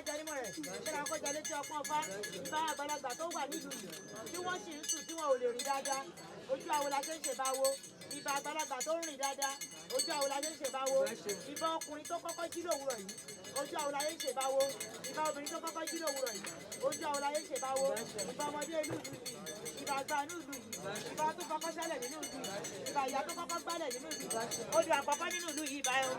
Kọjá nímọ̀ rẹ̀, iṣẹ́ làwọn kọjá létí ọpọ́n ọba. Ìbá àgbàlagbà tó wà nílùú yìí tí wọ́n sì ń sùn tí wọn ò lè rìn dáadáa, ojú àwo la ṣe ń ṣèbáwo. Ìbá àgbàlagbà tó ń rìn dáadáa, ojú àwo la ṣe ń ṣèbáwo. Ìbá ọkùnrin tó kọ́kọ́ jí lòwúrọ̀ yìí, ojú àwo la ṣe ń ṣèbáwo. Ìbá obìnrin tó kọ́kọ́ jí lòwúrọ̀ yìí, ojú àwo la ṣe ń ṣèbáwo. Ìbá ọmọdé inú ìlú yìí, ìbá àgbà inú ìlú yìí, ìbá tó kọ́kọ́ ṣẹlẹ̀ nínú ìlú yìí, ìbá ìyá tó kọ́kọ́ gbálẹ̀ nínú ìlú yìí, odò àkọ́kọ́ nínú ìlú yìí, ìbá ẹ o,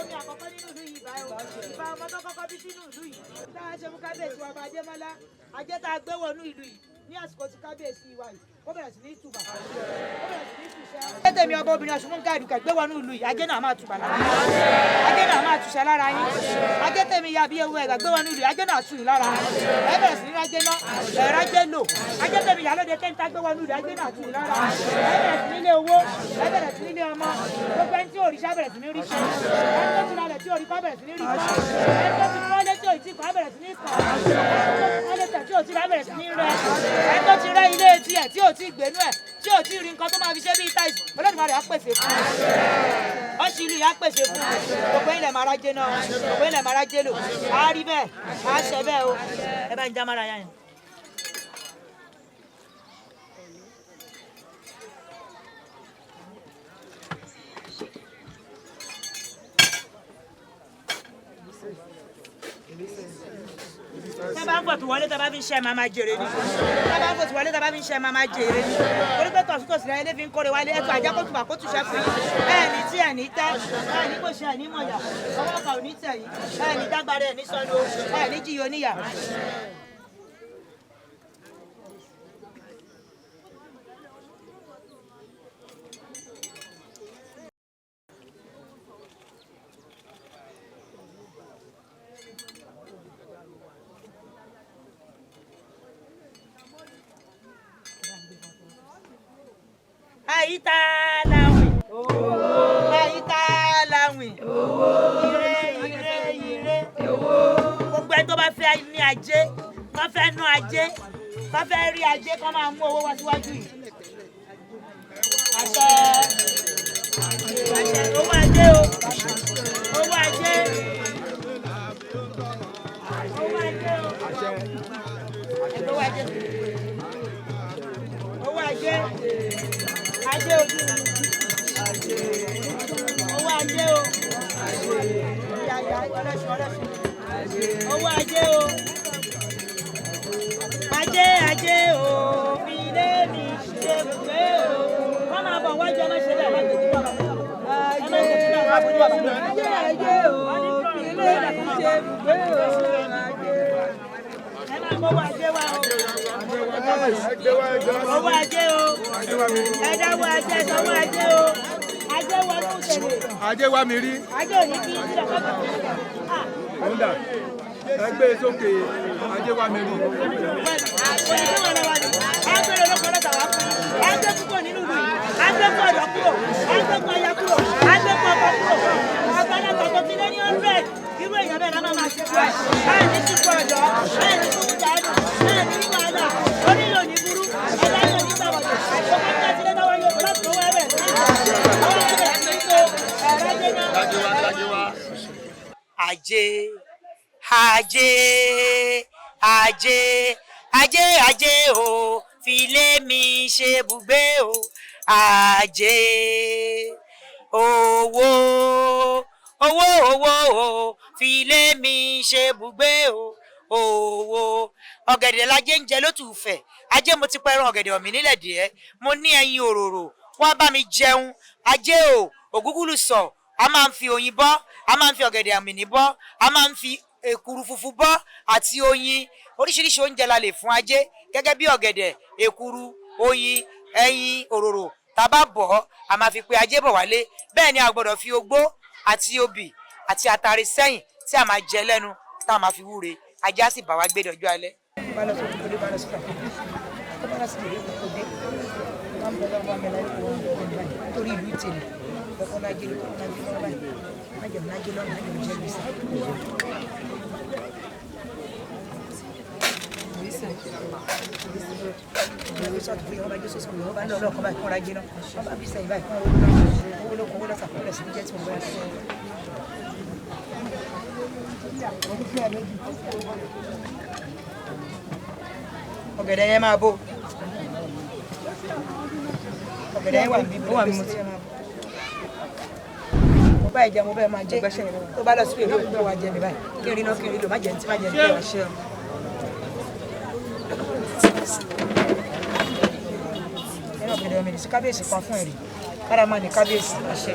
omi àkọ́kọ́ nínú ìlú yìí, ìbá ẹ o, ìbá ọmọ tó kọ́kọ́ bí sínú ìlú yìí. Tá a ṣe fún kábíyèsí wa, ọba Adémọ́lá, ajé tá a gbé wọnú ìlú yìí ní àsìkò tí kábíyèsí wa yìí, ó bẹ̀rẹ̀ sí ní tùbà, ó bẹ̀rẹ̀ sí ní tùṣẹ́. Ajé tèmi ọba obìnrin Ọ̀ṣunmúnkẹ́ Àdùkẹ́ gbé wọnú ìlú yìí, ajé náà máa tùbà lára yín, ajé náà máa tùṣẹ́ lára yín. Ajé tèmi ya bí ewu ẹ̀gbà gbé wọnú ìlú yìí, ajé náà tù yín lára, ẹ bẹ̀rẹ̀ sí ní rájé ná, ẹ rájé lò. Ajé tèmi ìyálóde kẹ́ńtà gbé wọnú ìlú, ajé náà tù yín lára, ẹ bẹ̀rẹ̀ sí nílé owó, ẹ bẹ̀rẹ̀ sí nílé ọmọ. Gbogbo ẹni tí òrìṣà bẹ̀rẹ̀ sí ní ríṣẹ́, ẹni tó ti ralẹ̀ tí òrìṣà bẹ̀rẹ̀ sí ní rí kọ́, ẹni tó ti kọ́lé tí òrìṣà kọ́ bẹ̀rẹ̀ sí ní kọ́, ẹni tó ti kọ́lé tẹ̀ tí òrìṣà bẹ̀rẹ̀ sí ní rẹ, ẹni tó ti rẹ́ ilé tiẹ̀ tí ò tí gbénú ẹ̀, tí ò tí rí nǹkan tó máa fi ṣe bíi táìsì, Olódùmarè á pèsè fún un, ọ̀sì ìlú yìí á pèsè fún un. Gbogbo ilẹ̀ máa rájé náà, gbogbo ilẹ̀ máa rájé lò, á rí bẹ́ẹ̀, á ṣẹ bẹ́ẹ̀ o. Ẹ bá ń já mára yá yẹn. Tá bá ń fòtù wọlé, tá bá fi ń ṣe, máa máa jèrè ni. Tá bá ń fòtù wọlé, tá bá fi ń ṣe, máa máa jèrè ni. Torí pé tọ̀sítọ̀sí rẹ ilé fi ń kórè wálé. Ẹ̀tọ́ àjá kó tùbà kó tùṣẹ́ fún yín. Ẹ̀ ní tí ẹ̀ ní tẹ́, ẹ̀ ní kò ṣe, ẹ̀ ní mọ̀yà, ọwọ́ kan ò ní tẹ̀ yín, ẹ̀ ní dágbára, ẹ̀ ní sọnù, ẹ̀ ní jìyà oníyà. Àyíta láwìn, àyíta láwìn, ire ire ire. Gbogbo ẹni tó bá fẹ́ ní ajé, kó fẹ́ ná ajé, kó fẹ́ rí ajé, kó máa mú owó wá síwájú yìí. Àṣẹ àṣẹ, owó ajé o, owó ajé, owó ajé o, owó ajé, owó ajé, ajé ojú, owó ajé o, ọlọ́sùn ọlọ́sùn, owó ajé o, ajé ajé o, ilé mi ṣe bùgbé o. Wọ́n máa bọ̀ wájú, ẹ má ṣe bẹ́ẹ̀, má tètè bọ̀, ẹ má tètè bọ̀, má bójú bàbá. Ajé ajé o, ilé mi ṣe bùgbé o, ajé. Ẹ máa mọ owó ajé wa o, owó ajé o, ẹ dáwọ́ ajé, sanwó ajé o, ajé wọnú tẹ̀lé. Ajé wa mi rí. Ajé òní kí sílẹ̀ kọ́kọ́. Òun dà, ẹ gbé e sókè, ajé wa mi rí. Ajé ajé ajé ajé ajé o, filé mi ṣe bùgbé o. Ajé owó owó owó o, filé mi ṣe bùgbé o. Owó ọ̀gẹ̀dẹ̀ lajé ń jẹ lótùúfẹ̀. Ajé, mo ti pẹran ọ̀gẹ̀dẹ̀ ọ̀mì nílẹ̀ díẹ̀, mo ní ẹyin òróró, wá bá mi jẹun. Ajé o, ògúngúlù sọ, a máa ń fi oyin bọ́, a máa ń fi ọ̀gẹ̀dẹ̀ àmìní bọ́, a máa ń fi èkuru funfun bọ́ àti oyin. Oríṣiríṣi oúnjẹ la lè fún ajé, gẹ́gẹ́ bí ọ̀gẹ̀dẹ̀, èkuru, oyin, ẹyin òróró. Tá a bá bọ̀ ọ́, a máa fi pe ajé bọ̀ wálé. Bẹ́ẹ̀ ni a gbọ́dọ̀ fi ogbó àti obì àti àtàrí sẹ́yìn tí a máa jẹ lẹ́nu, tá a máa fi wúre. Ajé á sì bá wa gbé dọjọ́ alẹ́. Torí ìlú ìtẹ̀lẹ̀ ọkọ̀ náà jẹ́ lóko náà jẹ́ báyìí, má jẹun náà jẹ́ lọ́nà, má jẹun jẹ́ gbèsè. Ọ̀gẹ̀dẹ̀ yẹn máa bó. Ọ̀gẹ̀dẹ̀ yẹn wà níbí, ó wà mímú tí. Mo bá ìjẹun, mo bẹ́ẹ̀ máa jẹ. Tó bá lọ sí ìlú òkú wa jẹ mi báyìí. Kí n rí iná, kí n rí lò, má jẹ ní tí má jẹ ní tẹ̀wá ṣe o. Nínú ọ̀gẹ̀dẹ̀ mi sí kábíyèsí kan fún èrè. Kára máa ní kábíyèsí àṣẹ.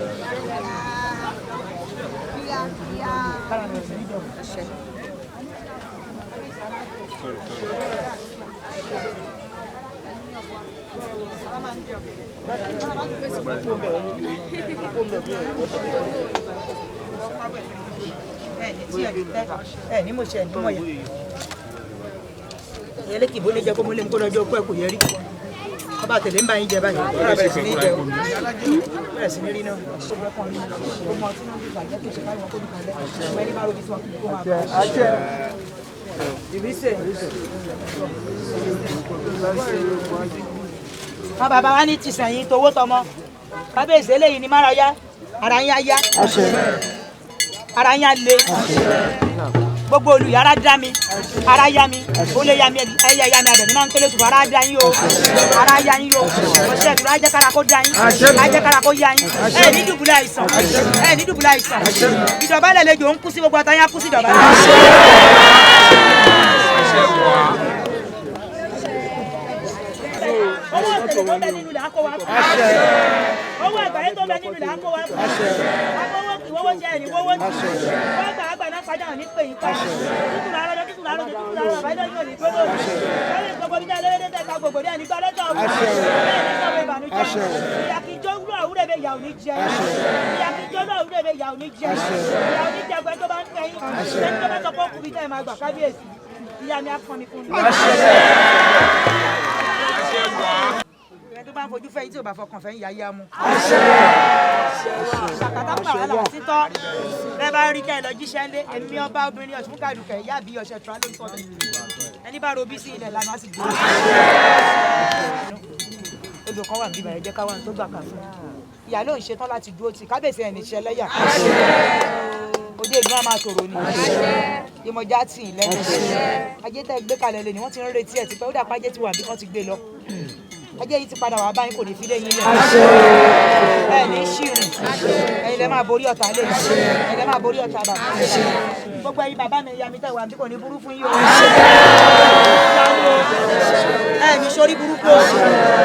Kára mi ò sí nídọ̀ àṣẹ. Ẹ ní mo ṣe ẹ ní mọ̀ yẹn. Ìyẹn lè kìbó lè jẹ kó mo lè mú kó lọ́jọ́ kó ẹ kò yẹ rí. Ọba tẹ̀lé ń bá yín jẹ báyìí. Ọ̀rọ̀ bẹ̀rẹ̀ sí ní jẹ o. Bẹ̀rẹ̀ sí ní rí náà. Ọmọ tí wọ́n bí bàjẹ́ tó ṣe káwọn kó bí kalẹ̀. Ọmọ ẹni máa robi tí wọ́n kó máa bá. Ìbísẹ̀. Wọn bàbá wa ní tìsàn yín towó tọmọ. Kábíyèsí eléyìí ni mára yá. Ara yín á yá. Ara yín á le. Gbogbo olùyàrá dá mi, ara yá mi, ó lè yá mi, ẹyẹ yá mi, abẹ̀mí máa ń kélé tùbọ̀, ara dá yín o, ara yá yín o, ọ̀sẹ̀ ìtura ajẹ́kára kó dá yín, ajẹ́kára kó yá yín, ẹ ní dùbúlẹ̀ àìsàn, ẹ ní dùbúlẹ̀ àìsàn, ìdọ̀bálẹ̀ lejò ń kú sí gbogbo àtàyà kú sí ìdọ̀bálẹ̀. Owó òṣèlú tó bẹ nínú ilẹ̀ á kó wa kú. Owó àgbáyé tó bẹ nínú ilẹ̀ á kó wa kú. Akówó kì wọ́wọ́ jẹ́ ẹ̀ní wọ́wọ́ jù. Wọ́n gbà àgbà náà padà ní pè yín pa. Tútù làárọ̀ lọ, tútù làárọ̀ lọ, tútù làárọ̀ bàbá ilé yóò ní gbogbo. Lórí gbogbo bí dáa lórí tẹ̀ka gbogbo ní ẹni gbọ́dọ̀ tó ọ̀hún. Bẹ́ẹ̀ ní sọ̀rọ̀ ìbànújẹ́. Ìyà kì í jó wúrọ̀ òwúrẹ̀ bẹ ìyà ò ní jẹ. Ìyà kì í jó wúrọ̀ òwúrẹ̀ bẹ ìyà ò ní jẹ. Ìyà ò ní jẹ gbẹ tó bá ń fẹ́ yín. Ẹni tó bá sọ pé ó kú bí tẹ́ ẹ máa gbà kábíyèsí. Ìyá mi á pọn mi kún ni. Ẹni tó bá ń fojú fẹ́ yín tí ò bá fọkàn fẹ́ yín, ìyá yá mu. Ṣàkàtà pàrọ̀ là títọ́. Bẹ́ẹ̀ bá rí kẹ́ ẹ lọ jíṣẹ́ ńlé, èmi ọba obìnrin Ọ̀ṣun Kàdùkẹ́, ìyá àbí ọ̀ṣẹ̀ tura ló ń sọ bẹ́ẹ̀. Ẹni bá robí sí ilẹ̀ lànà á sì gbé. Odò kan wà níbí ìbàyẹ̀ jẹ́ káwá tó gbà kà fún. Ìyá ló ń ṣetán láti dúró tì, kábíyèsí ẹ̀ ní ṣe lẹ́yà. Òde ìlú á máa tòrò ni. Ìmọ̀já tì í lẹ́nu. Ajé tẹ́ gbé kalẹ̀ lé ni wọ́n ti ń retí ẹ̀ tipẹ́, ó dà pé ajé ti wà bí wọ́n ti gbé lọ. Ajé yìí ti padà wá báyìí kò ní fi lé yín lẹ̀. Ẹ ní ṣìrìn. Ẹ̀yin lẹ máa borí ọ̀tá lé. Ẹ̀yin lẹ máa borí ọ̀tá bàbá. Gbogbo ẹ̀yin bàbá mi ìyá mi tẹ̀ wá bí kò ní burú fún yín o. Ẹ ní sórí burúkú o.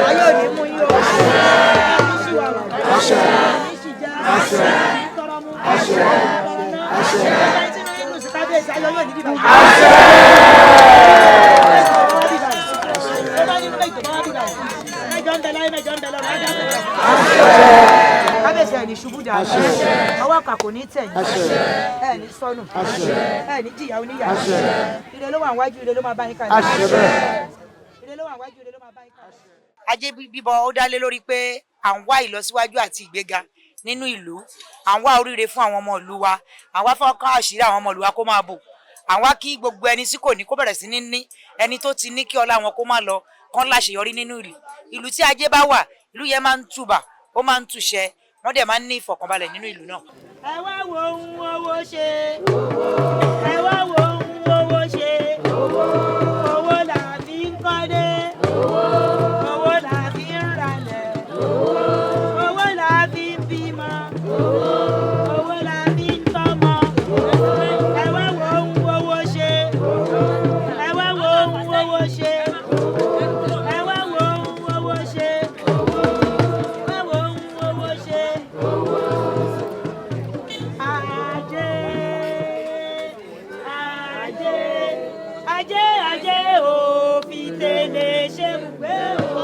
Ayé ò ní mú yín o. Ẹ ní ṣìwà wà. Ẹ ní ṣìjà. Ẹ ní tọrọ mú. Ẹ ní tọrọ ná. Ẹ ní tinú yín dùn sí kábíyèsí ayọ̀ yóò ní bíbá. Kábíyèsí ẹ̀ ní ṣubú dànù, ọwọ́ kà kò ní tẹ̀yìn, ẹ̀ ní sọnù, ẹ̀ ní jìyà oníyà, ire ló wà níwájú, ire ló máa bá yín kalẹ̀. Ire ló wà níwájú, ire ló máa bá yín kalẹ̀. Ajé bíbọ ó dá lé lórí pé à ń wá ìlọsíwájú àti ìgbéga nínú ìlú, à ń wá oríire fún àwọn ọmọ ìlú wa, à ń wá fọ́nká àṣírí àwọn ọmọ ìlú wa kó máa bò, à ń wá kí gbogbo ẹni tí kò ní kó bẹ̀rẹ̀ sí ní ní, ẹni tó ti ní kí ọlá wọn kó má lọ, kán láṣeyọrí nínú ìlú. Ìlú tí ajé bá wà, ìlú yẹn máa ń tùbà, ó máa ń túṣẹ, wọ́n dẹ̀ máa ń ní ìfọ̀kànbalẹ̀ nínú ìlú náà. Ẹ wá wo ohun owó ṣe. Ẹ wá wo ohun owó ṣe. Owó là fi ń kọ́lé. Owó là fi ń ralẹ̀. Owó là fi ń bímọ. Owó là fi ń tọ́mọ. Ẹ wá wo ohun owó ṣe. Ẹ wá wo ohun owó ṣe. Ẹ wá wo ohun owó ṣe. Ẹ wá wo ohun owó ṣe. Ajé, ajé, ajé, ajé ò fi tèlé ṣe bùgbé o.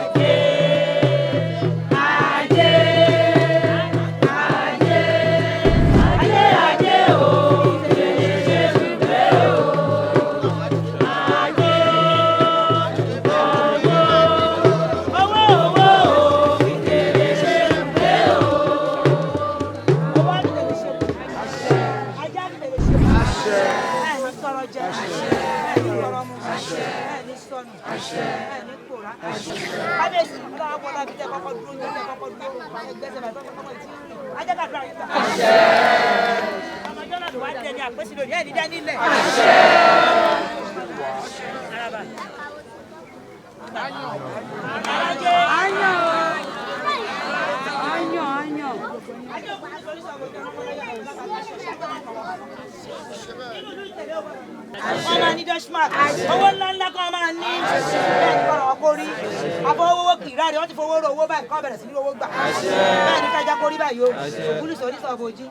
Ajé, ajé, ajé, ajé, ajé ò fi tèlé ṣe bùgbé o. Ajé, owó, owó, owó ò fi tèlé ṣe bùgbé o. Owó á fi tèlé ṣe bùgbé. Ajé á fi tèlé ṣe bùgbé. Ẹ ní tọrọ jẹ, ẹ ní tọrọ mu, ẹ ní sọnù, ẹ ní pòórá. Kábíyèsí ọlọ́wọ́ bọ́lá bíi tẹ kọ́kọ́ dúró ní tẹ kọ́kọ́ dúró ẹgbẹ́sẹ̀ bàtọ́ kọ́kọ́ tí ajá kàdúrà yìí gbà. Ọmọ jọ́nà ló wá dẹni àpèsè lónìí ẹ̀ ní dání lẹ̀. Araba. Alájẹ. Ayan o. Ayan ayan. Wọ́n máa ní dashmark owó ńlá ńlá kan máa ní bẹ́ẹ̀ ni kọ́ra wọn kó rí afọwọ́wọ́ kì í ráre wọ́n ti fowó ro owó báyìí kọ́ bẹ̀rẹ̀ sí ní owó gbà bẹ́ẹ̀ ni kájà kó rí báyìí o ògúlù sọ oníṣọ́ bojì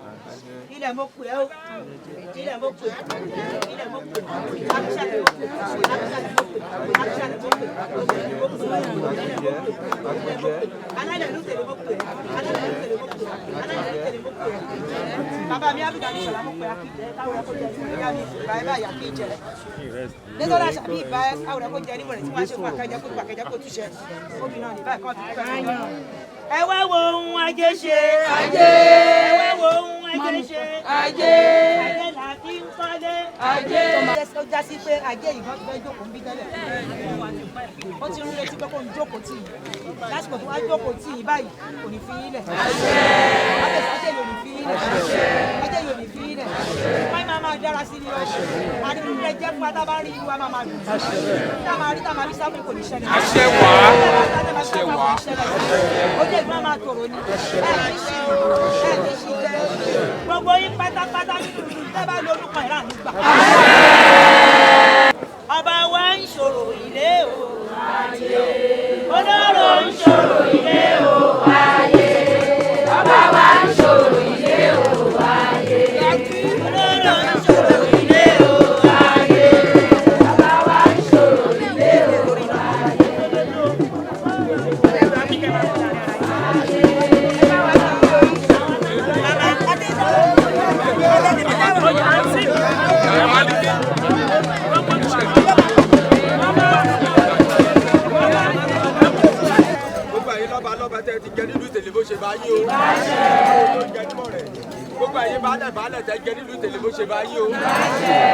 ilẹ̀ mo pè ẹ́ o ilẹ̀ mo pè ilẹ̀ mo pè akíṣàlẹ̀ mo pè akíṣàlẹ̀ mo pè akíṣàlẹ̀ mo pè mo pè ilẹ̀ mo pè ilẹ̀ mo pè alálẹ̀ ló tẹ̀lé mo pè alálẹ̀ ló tẹ̀lé mo pè alálẹ̀ ló tẹ̀lé mo pè bàbá mi ábùdá ní sọ̀lá mo pè akíjẹ táwọn ẹ̀kọ́ jẹ ìyá mi ìgbà ẹ̀ báyà kí jẹ nítorí àṣà bí ìbá àwọn ẹ̀kọ́ jẹ níbo rẹ̀ tí wọ́n á ṣe fún akẹ́jẹ́ kó gbàkẹ́jẹ́ kó túṣẹ obìnrin náà ní báyìí kọ́ fi pẹ́ ẹ wá wo ohun ajé ṣe Ajé. ẹ wá wo ohun ajé ṣe Ajé. ajé là fi ń kọ́lé. Ajé. Ó já sí pé ajé ìbọn ti fẹ́ jókòó ń bí tẹ́lẹ̀. Ó ti ń retí pé kó ń jókòó tì í. Lásìkò tó wá jókòó tì í báyìí kò ní fi í lẹ̀. Kábíyèsí ajé yóò ní fi í lẹ̀. Ajé yóò ní fi í lẹ̀. Wọ́n máa máa dára sí ni o. Àdìmú rẹ̀ jẹ́ fún wa tá a bá rí irú wa máa máa dùn. Tá a máa rí tá a máa rí sáfù kò ní ṣẹlẹ̀. Àṣẹ wá. Àṣẹ wá. Ojú ìgbọ́n máa tòrò ni. Ẹ ní ṣì ẹ ní ṣì jẹ́. Gbogbo yín pátápátá nínú ìlú tẹ́ bá lo orúkọ ìlànà gbà. Ọba wa ń ṣòro ilé o. Olóró ń ṣòro ilé o. Ọba wa ń ṣòro ilé o ayé. Olóró ń ṣòro ilé o. Ọba wa ń ṣòro ilé o ayé. Gbogbo ẹ̀yin lọ́ba lọ́ba tẹ́ ti jẹ nílùú Ìtẹ̀lé bó ṣe bá yín o. Àwọn yóò jẹ nímọ̀ rẹ̀. Gbogbo ẹ̀yin baálẹ̀ baálẹ̀ tẹ́ jẹ nílùú Ìtẹ̀lé bó ṣe bá yín o.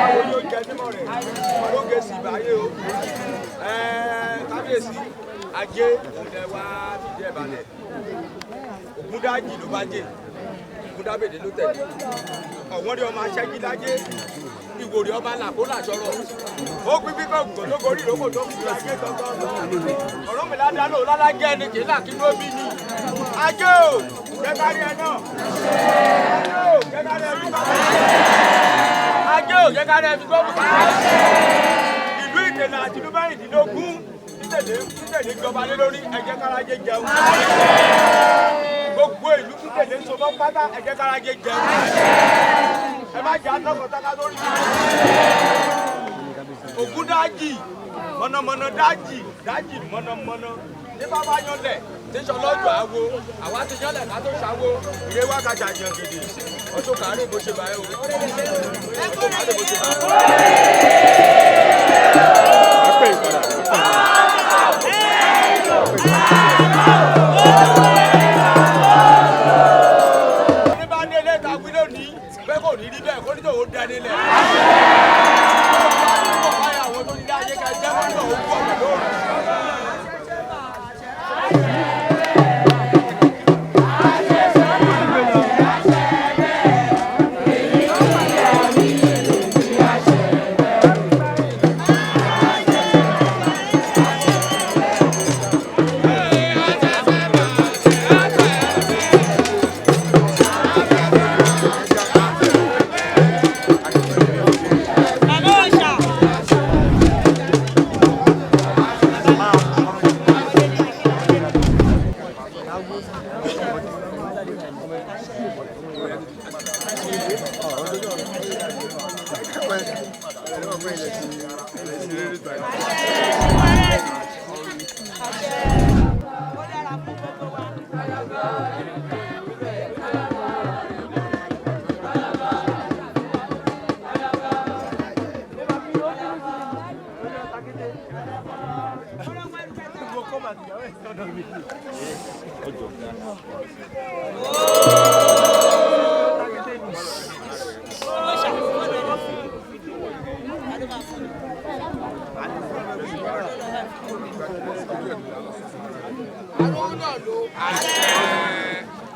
Àwọn yóò jẹ nímọ̀ rẹ̀. Ọlọ́gẹ̀ sì bá yín o. Kábíyèsí ajé òun lẹ wá fìdí ẹ̀ balẹ̀. Ògúndájì ló bá jẹ. Ògúndábèdè ló tẹ̀lé. Ọ̀wọ́n rí ọmọ aṣẹ́gi lájé. Ìwòrì ọba làkó làṣọrọ̀. Ó pín pípẹ́ ògùn tó gorí ìrókò tó fi ajé gangan. Ọ̀rọ̀ mi ládàá lòun lálájẹ́ ni kì í là kí ló bí ni. Ajé o, jẹ́ ká rí ẹ náà. Ajé o, jẹ́ ká rí ẹ fi gbọ́. Ajé o, jẹ́ ká rí ẹ fi gbọ́ bùkátà. Ìlú Ìtẹ̀lé àti ìlú mẹ́rìndínlógún títẹ̀lé títẹ̀lé jọba lé lórí ẹ jẹ́ kárájé jẹun. Gbogbo ìlú títẹ̀lé sọmọ pátá ẹ jẹ́ kárájé jẹun. Ẹ má jẹ́ àtọkọ̀tàkà lórí mi. Ògún dájì mọ̀nàmọ́ná dájì dájì mọ̀nàmọ́ná ní bàbá yanlẹ̀ tí sọlọ́jọ́ àwo àwa ti yanlẹ̀ ká tó ṣàwo ìrè wákàtí àjàn gidi ọtún kàárẹ̀ bó ṣe bá ẹ o ọtún kàárẹ̀ bó ṣe bá ẹ o. Ní bá ní ilé ìta wí lónìí pé kò ní rí bẹ́ẹ̀ kó ní tòun dẹni lẹ̀. Àwọn tó ní ilé ayé ká jẹ́ kó ní tòun pọ̀ pẹ̀lú òrùn. Bàbá òòṣà. Ó dára fún gbogbo wa.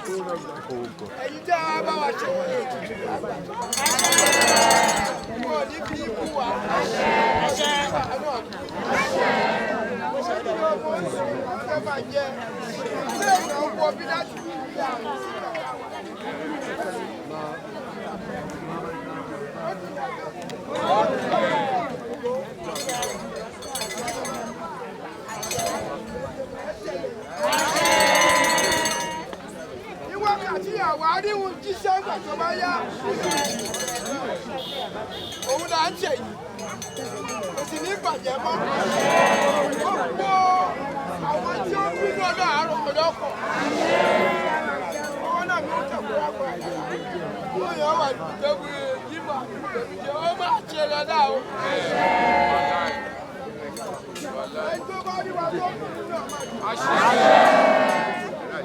Ẹ̀yin tí a bá wa ṣe ètùtù àgbà. Wọn ò ní fi ikú wa. Àánú àkú. Ó ní ọmọ oṣù tó máa jẹ. Ilé ìnáwó wọ bí láti rí àrùn sí kàkà wa. Ní wákàtí àwárí ń jíṣẹ́ ìgbà tó bá yá. Òun là ń ṣe yìí. Kò sì ní bàjẹ́ mọ́. Gbogbo àwọn tí ó bínú ọlọ́ àárọ̀ ọlọ́kọ̀. Owó náà mi ń tẹ̀kọ́ àpò àyè. Ó yàn wà lóbi jímọ̀ àbí ó máa ṣe lọ́dà o. Ẹni tó bá rí wa tó bínú náà máa dùn.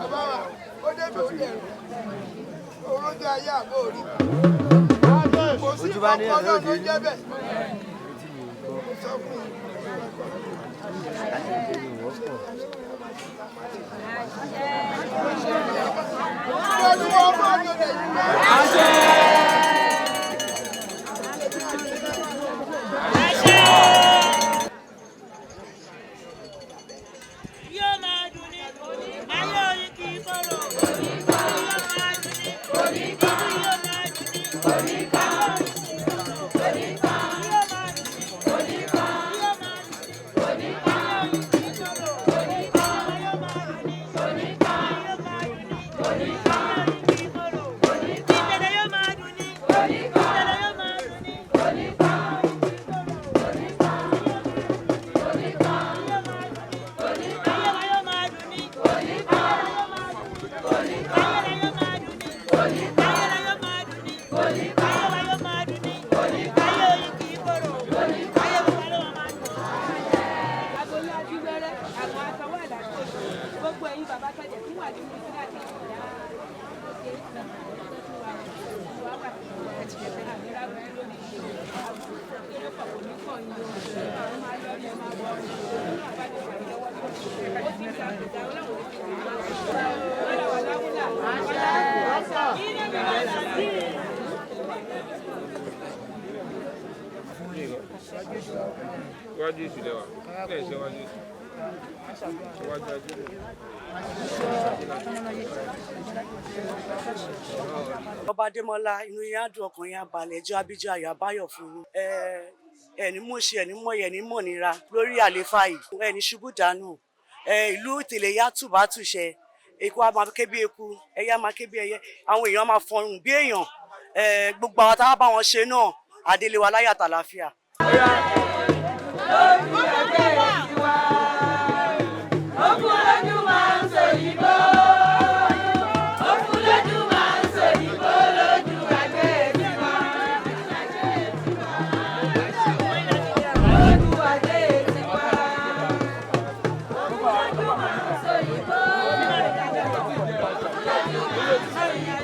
Bàbá wa, ó débi ó dẹ̀rù. Orójú ayé àbó orí. Kò sí ọkọ̀ náà ló jẹ́ bẹ́ẹ̀. Mo sọ fún yín. Olúwa máa ń lò lẹ́yìn náà. Yóò máa dùn ní ayé oyin kì í korò. Yóò máa dùn ní ìlú yóò máa dùn ní ayé oyin kì í korò. Yóò máa dùn ní yóò máa dùn ní ayé oyin kì í korò. Yóò máa dùn ní yóò máa dùn ní ayé oyin kì í korò. Ìtẹ̀lẹ̀ yóò máa dùn ní ìtẹ̀lẹ̀ yóò máa dùn ní ayé oyin kì í korò. Yóò máa dùn ní. Ayé wa yóò máa dùn ní. Ayé wa yóò máa dùn ní. Ayé wa yóò máa dùn ní. Ayé wa yóò máa dùn ní. Ayé wa yóò máa dùn ní. Ayé oyin kì í korò. Ayé wa ló máa dùn. Agolo abiwẹrẹ, àwọn asanwó àdàkọ, gbogbo ẹ̀yin bàbá tẹjẹ tún wà nínú sílẹ̀ àti ìyá ṣe wà wà àmìlá lórí ìṣe kéré pọ̀ kò ní kàn yín o, àwọn máa lọ rí ẹ máa wọ ọ nínú àbájọ pàdé lọ́wọ́ ó ti ń ta àgbèjà ọlọ́run ní fi wàlà wàlà wúlà Ilé mi máa dà sí. Iwájú èṣù lẹ́wà bẹ́ẹ̀ ṣe wájú èṣù ṣe wájú ajé. Ọba Adémọ́lá, inú yín á dùn, ọkàn yín á balẹ̀, ẹjọ́ abíjọ ayọ̀ abáyọ̀ fún yín. Ẹni mú ṣe ẹni mọ̀ ẹni mọ̀ nira lórí àlééfà yìí, ẹni ṣubú dànù. Ìlú Ìtẹ̀lé yá tùbá tùṣẹ, eku á máa ké bí eku, ẹyẹ á máa ké bí ẹyẹ, àwọn èèyàn á máa fọhùn bí èèyàn. Gbogbo àwọn táwa bá wọn ṣe náà, adélé wa láyọ̀ àtàlàáfíà. Okun lójú máa ń sòyìnbó. Okun lójú máa ń sòyìnbó lójú àgbẹ̀ tiwa. Lójú àgbẹ̀ tiwa. Okun lójú máa ń sòyìnbó. Okun lójú máa ń sòyìnbó lójú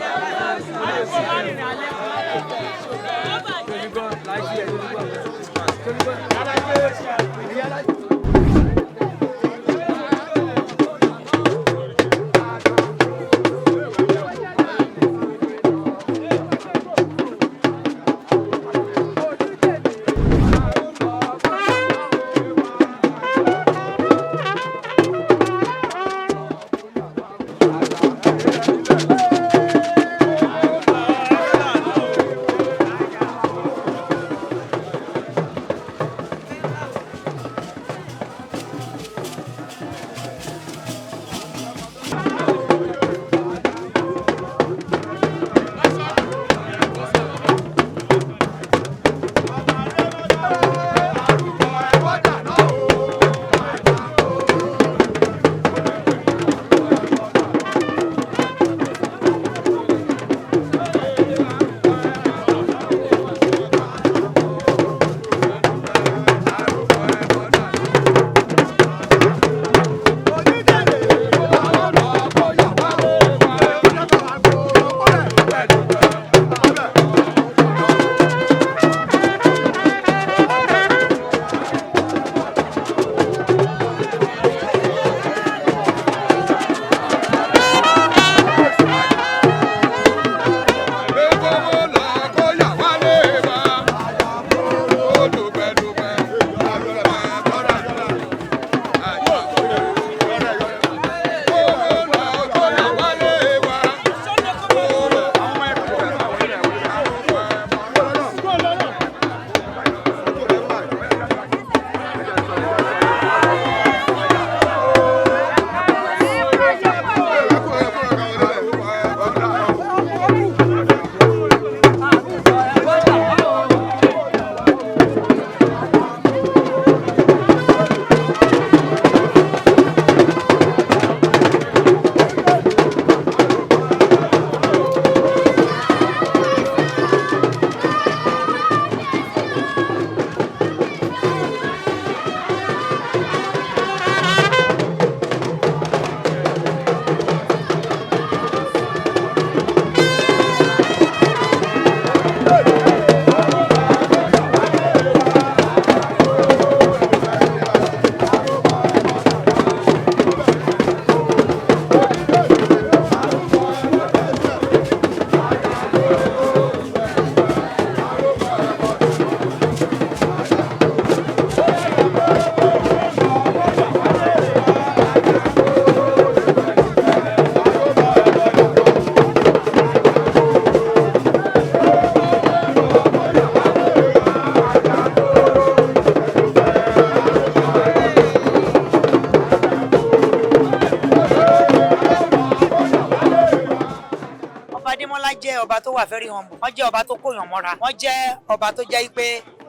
Jẹ́ ọba tó wà very humble. Wọ́n jẹ́ ọba tó kóyàn mọ́ra. Wọ́n jẹ́ ọba tó jẹ́ pé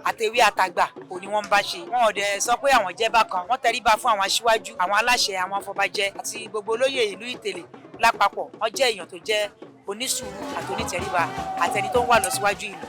àtẹ̀wé àtàgbà kò ní wọ́n ń bá ṣe. Wọn ò dẹ̀ sọ pé àwọn jẹ́ bákan. Wọ́n tẹríba fún àwọn aṣíwájú, àwọn aláṣẹ, àwọn afọbajẹ àti gbogbo olóyè ìlú Ìtẹ̀lé lápapọ̀. Wọ́n jẹ́ èèyàn tó jẹ́ onísùúrù àti onítẹríba àtẹni tó ń wà lọ síwájú ìlú.